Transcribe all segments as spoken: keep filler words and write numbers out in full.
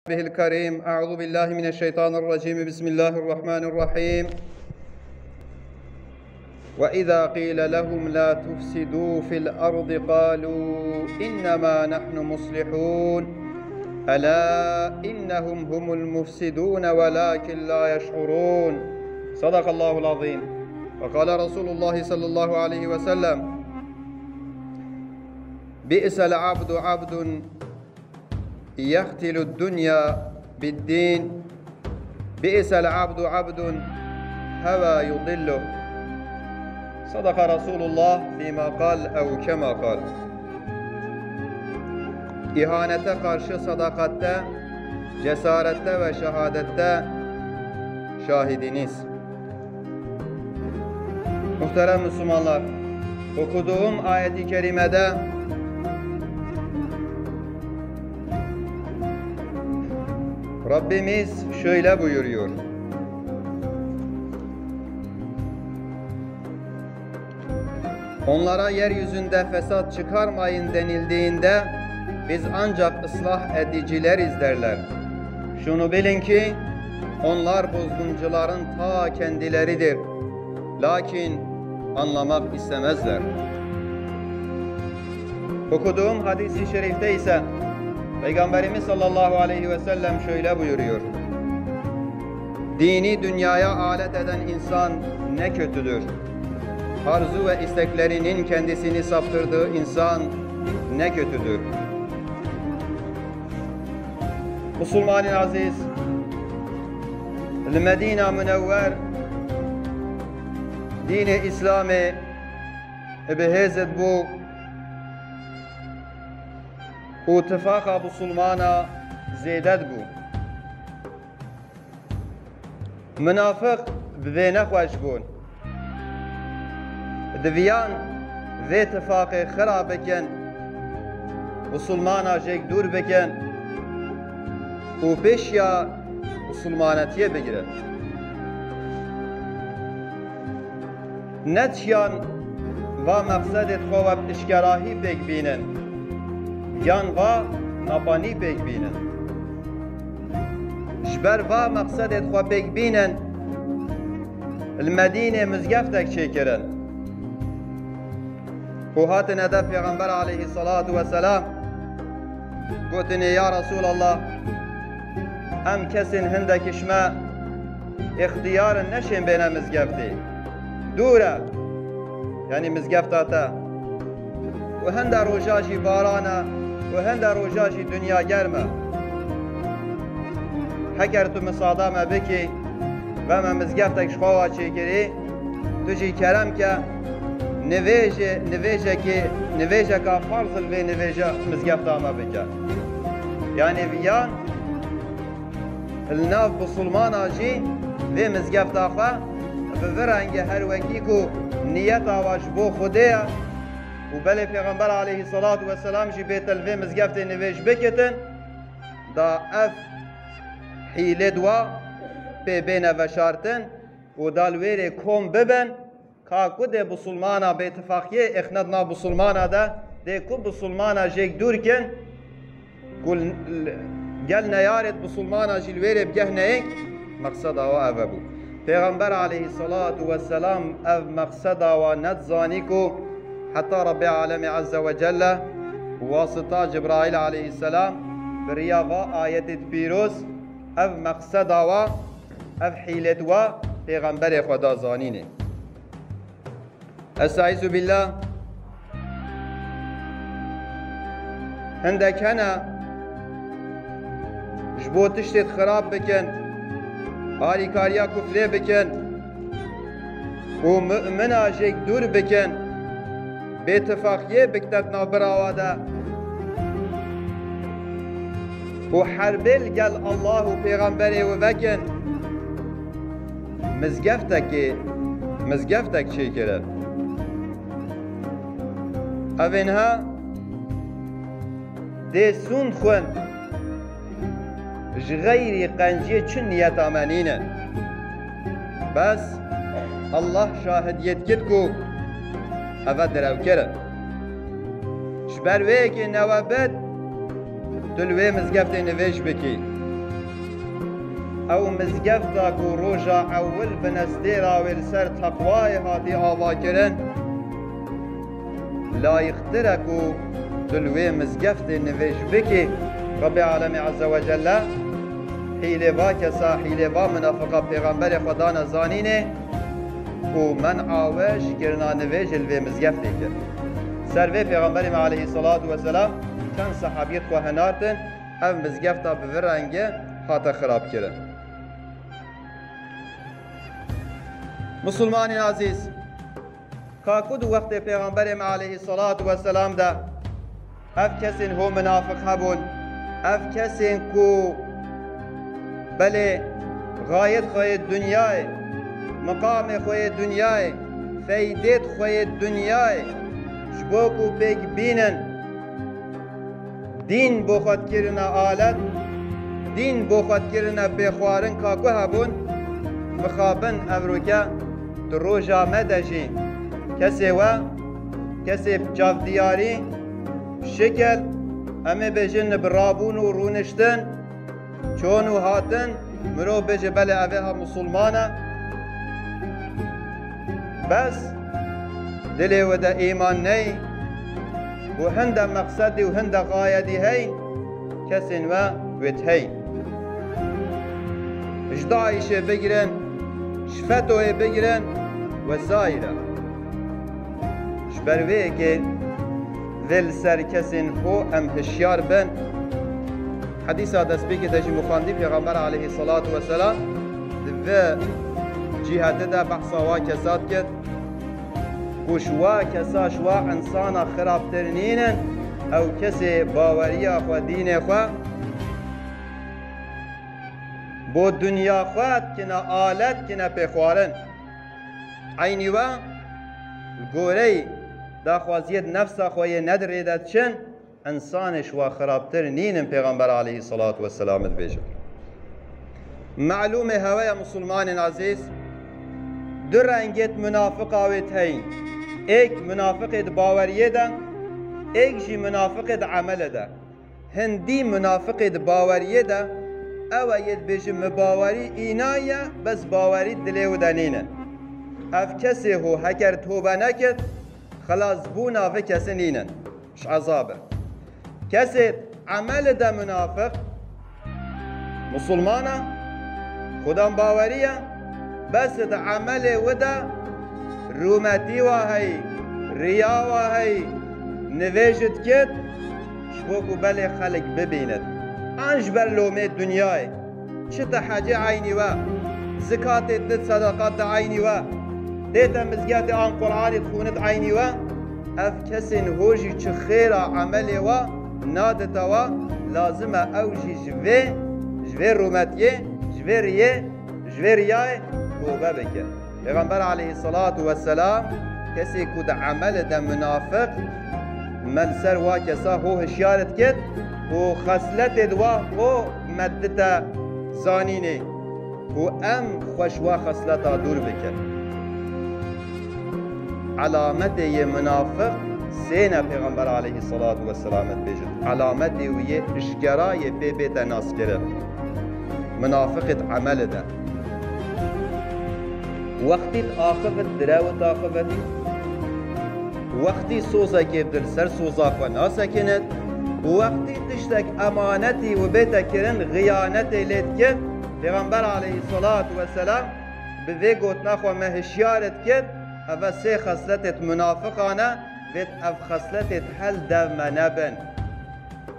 به الكريم. أعوذ بالله من الشيطان الرجيم. بسم الله الرحمن الرحيم. وإذا قيل لهم لا تفسدوا في الأرض قالوا إنما نحن مصلحون. ألا إنهم هم المفسدون ولكن لا يشعرون. صدق الله العظيم. وقال رسول الله صلى الله عليه وسلم: بئس العبد عبد يختل الدنيا بالدين، بئس العبد عبد هوى يضله. صدق رسول الله فيما قال أو كما قال. İhanete karşı sadakatte, cesarette ve şehadette şahidiniz. Muhterem Müslümanlar, okuduğum ayet-i kerimede Rabbimiz şöyle buyuruyor: Onlara yeryüzünde fesat çıkarmayın denildiğinde, "Biz ancak ıslah edicileriz," derler. Şunu bilin ki, onlar bozguncuların ta kendileridir. Lakin anlamak istemezler. Okuduğum hadis-i şerifte ise Peygamberimiz sallallahu aleyhi ve sellem şöyle buyuruyor: Dini dünyaya alet eden insan ne kötüdür. Arzu ve isteklerinin kendisini saptırdığı insan ne kötüdür. Musulmanên ezîz, li Medîna Munewwer dînê Îslamê bi hêz dibû û tifaqa Musulmana zêde dibû. Munafiq bi vê nexweş bûn. Diviyan vê tifaqê xira bikin, Musulmana jêk dûr bikin û pêşiya Musulmanetiyê bigirin. Ne çiyan va meqsedê xwe we bi işkerahî pêk bînin, yan va napanî pêk bînin. Ji ber va meqsedê xwe pêk bînin, li Medînê mizgeftek çêkirin. Û hatine de Pêxember aleyhisselatu vesselam gotinê, Ya Resulallah, em kesên hindek ji me îxtiyar in neşên bêne mizgeftê. Dûr e, yanî mizgefta te. Û hinde roja jî baran e û hinde roja jî dinya germ e. Heger tu misada me bikî, ve me mizgeftek ji xwe wa çêkirî, tu jî kerem ke nivêjê, nivêjekê, nivêjeka farz li vê nivêje mizgefta me bike. Yanî yan li nav Musulmana jî vê mizgefta xwe bi vî rengê her wekî ku niyeta wa ji bo Xwedê ye û belê Pêxember aleyhisselatu vesselam jî bête li vê mizgeftê nivêj bikitin, da ev hîlê di wa pê bêne veşartin û da li wê rê kom bibin, ka ku dê Musulmana bêtifaqiyê êxne di nav Musulmana de, dê ku Musulmana jêk dûr kin, ku l-, l-, gel neyarêt Musulmana jî li wê rê bigeh neyê, meqseda wa ev e bû. Pêxember aleyhisselatu vesselam ev meqseda wa nedizanî ku heta Rabbê Alemê Azze ve Celle wasita Cibraîl aleyhisselam bi riya va ayetê pîroz ev meqseda wa, ev hîlet wa Pêxemberê xwe da zanînê. Estaizu billah. Hindek hene ji bo tiştê xirab bikin, alîkariya kufrê bikin û mumina jêk dûr bikin, bêtifaqiyê biktet navbera wa de û herbê li gel Allah û Pêxemberê wê vekin. Mizgeftekê, mizgeftek çêkirin. Evên ha dê sûnd xwin ji xeyrî qenciyê çi niyeta me nîne. Bes Allah şahidiyê dikit ku eve direwker in. Ji ber wê yekê newe bit, tu li wê mizgeftê nivêj bikî. Ew mizgefta ku roja ewil binestêra wê li ser teqwayê hatî avakirin, layiqtir e ku tu li wê mizgeftê nivêj bikî. Rebê Alemê Azze ve Celle hîlê va kesa, hîlê va minafiqa Pêxemberê xwe dane zanînê û men'a we ji kirina nivêjê li vê mizgeftê kir. Ser vê Pêxemberê me aleyhisselatu vesselam çend sehabiyê xwe hinartin, ev mizgefta bi vî rengî hate xirabkirin. Musulmanên azîz, ka ku di wextê Pêxemberê me aleyhisselatu vesselam de ev kesên ho minafiq hebûn, ev kesên ku belê xayet xwe yê dinyayê, miqamê xwe yê dinyayê, feydêt xwe yê dinyayê ji bo ku pêk bînin, dîn bo xwe dikirine alet, dîn bo xwe dikirine pêxwarin ka ku hebûn, mixabin evroke di roja me de jî kesê we, kesê çavdiyarî, şikil, em ê bêjin bi rabûn û rûniştin, çûn û hatin, mirov bêje belê ev ê ha musulman e. Bes dilê we de îman neyê û hinde meqsedî û hinde xayedî heyn, kesên we wê heyn. Ji DAIŞê bigirin, ji FETOyê bigirin, wesaîre. Ji ber vê yekê vê li ser kesên xwe em hişyar bin. Hedîsa destpêkê de jî min xwendî, Pêxember aleyhisselatu vesselam di vê cîhetê de behsa wa kesa dikir ku ji wa kesa, ji wa insana xirabtir nînin, ew kesê baweriya xwe, dînê xwe bo dinya xwe dikine alet, dikine pêxwarin. Eynî we li goreyê daxwaziyê di nefsa xwe yê ne di rê de diçin, însanê ji wa xirabtir nînin, Pêxember aleyhisselatu vesselam dibêje. Melûm e hewe ye musulmanên ezîz, du rengêt munafiqa wê heyîn. Êk munafiqê di baweriyê de, êk jî munafiqê di emelê de. Hindî munafiqê di baweriyê de, ew e yê dibêje min bawerî îna ye, bes bawerî dilê wî de nîne. Ev kesê ho heker tobe nekir, xelasbûna vê kesê nîne ji ezabê. Kesê emelê de munafiq, musulman e, xudan bawerî ye, bes di emelê wî de rûmetî wa heyî, riya wa heyî, nivêj dikit, ji bo ku belê xelk bibînit. An ji ber lomê dinyayê. Çi te hecê eynî we, zikatê did, sedeqat de eynî we, tête mizgetê an Qur'anê dixwînit eynî we, ev kesên ho jî çi xêra emelê we nadite we, lazim e ew jî ji vê, ji vê rûmetiyê, ji vê riyê, ji vê riyayê tobe bike. Pêxember aleyhisselatu vesselam kesê ku di emelê de munafiq, me li ser wa kesa ho hişyar dikir û xesletê di wa ho me dite zanînê û em xwe ji wa xesleta dûr bikin. Elametê yê munafiq sê ne, Pêxember aleyhisselatu vesselam dibêjin. Elametê wî yê eşkera yê pê bête naskirin. Munafiqê di emelê de. Wextî diaxivit, direw diaxivit. Wextî sozekê bi dil ser soza xwe nasekinit. Wextî tiştek emanetî û bête kirin, xiyanetê lê dikir. Pêxember aleyhisselatu vesselam bi vê gotina xwe me hişyar dikir. Eve sê xesletêt munafiqan e, vêt ev xesletêt hel dev me nebin.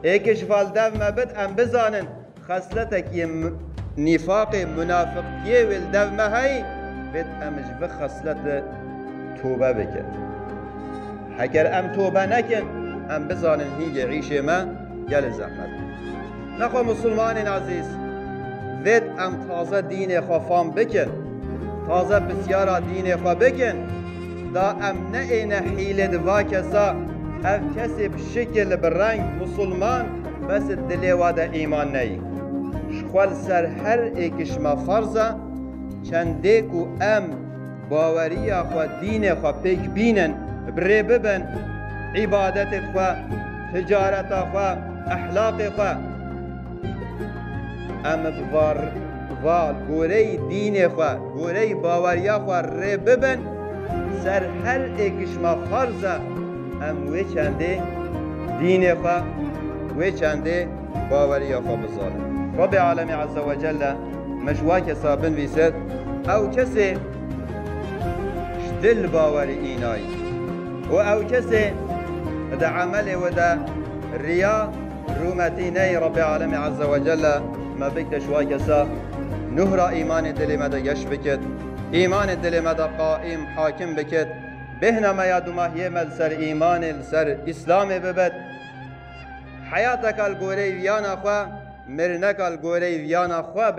Êkê ji val dev me bit, em bizanin, xesletek yê m-, nîfaqê, munafiqtiyê wê li dev me heyî, vêt em ji vê xeslete tobe bikin. Heger em tobe nekin, em bizanin hîngê îşê me gelê zehmet. Nexwe musulmanên ezîz, vêt em taze dînê xwe fam bikin, taze pisyara dînê xwe bikin, da em neêne hîlê di va kesa, ev kesê bi şikil, bi reng musulman, bes dilê wa de îman neyî. Ji xwe li ser her êk ji me ferz e, çendê ku em baweriya xwe, dînê xwe pêk bînin, bi rê bibin, îbadetê xwe, ticareta xwe, ehlaqê xwe, em bi va r-, va goreyî dînê xwe, goreyî baweriya xwe rê bibin, ser her êkişma farz e em wê çendê dînê xwe, wê çendê baweriya xwe bizanin. Rabbê Alemê Azze ve Celle me ji wa kesa binvîsit, ew kesê ji dil bawerî înayî û ew kesê di emelê wê de riya, rûmetî neyê. Rabbê Alemê Azze ve Celle me bikte ji wa kesa. Nuhra îmanê dilê me de geş bikit. Îmanê dilê me de qaîm, hakim bikit. Bêhna me ya dumahiyê me li ser îmanê, li ser Îslamê bibit. Heyateka li goreyî viyana xwe, mirineka li goreyî viyana xwe.